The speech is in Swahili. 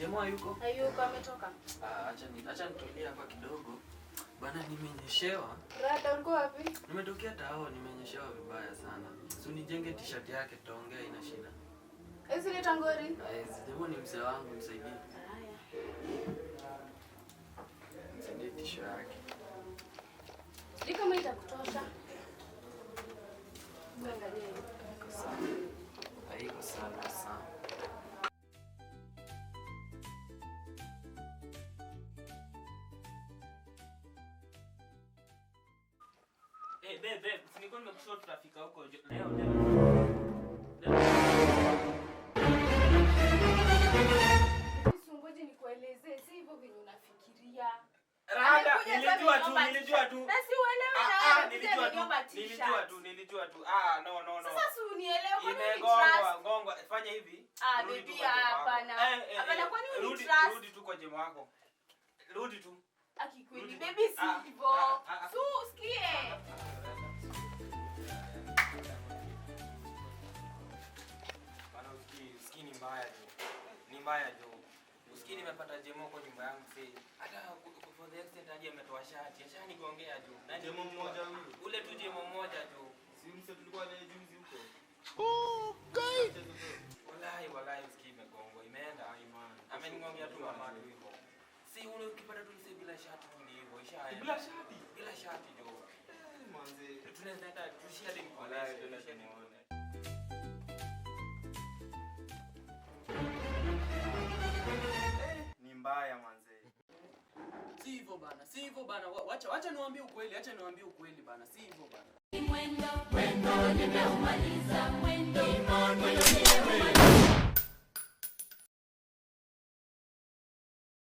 Jamaa hayuko? Hayuko, ametoka. Acha nitulie hapa kidogo. Bana nimenyeshewa. Rada, ulikuwa wapi? Nimetokea tao, nimenyeshewa vibaya sana. Si unijenge t-shirt yake tutaongea, ina shida. Hizi ni tangori? Hizi jamaa ni mzee wangu, msaidie. Haya. Msaidie t-shirt yake. Sijui kama itakutosha. Angalia hiyo. Iko sawa. Haiko sawa sana. Hey, babe, nilikuwa nimekushow tutafika huko leo. Usingoje nikuelezee, si hivyo venye unafikiria. Rada, nilijua tu. Na si uelewe na wewe, nilijua tu. No. Sasa si unielewe, kwani ni trust? Gongwa, fanya hivi. Baby, hapana. Hapana, kwani uni trust? Rudi tu kwa jema wako. Rudi tu. Akikweli, baby, si hivyo. Su, usikie. Bana, usikii ni mbaya tu. Ni mbaya tu. Usikii nimepata jemo kwa nyumba yangu si. Hata for the extent hadi ametoa shati. Ashanigongea juu. Na jemo mmoja huyu. Ule tu jemo mmoja juu. Si mse tulikuwa naye juzi huko. Okay. Wallahi usikii imegongwa. Imeenda. Amenigongea tu mama tu hivyo. Si ule ukipata tu mse bila shati tu ni hivyo. Ishaenda. Bila shati. Bila shati jo. Manze. Tunaweza hata tushia hadi Wallahi tena nione. Ni mbaya manze. Si hivyo bana. Wacha niwaambie ukweli, acha niwaambie ukweli bana. Si hivyo bana. Mwendo nimeumaliza, mwendo.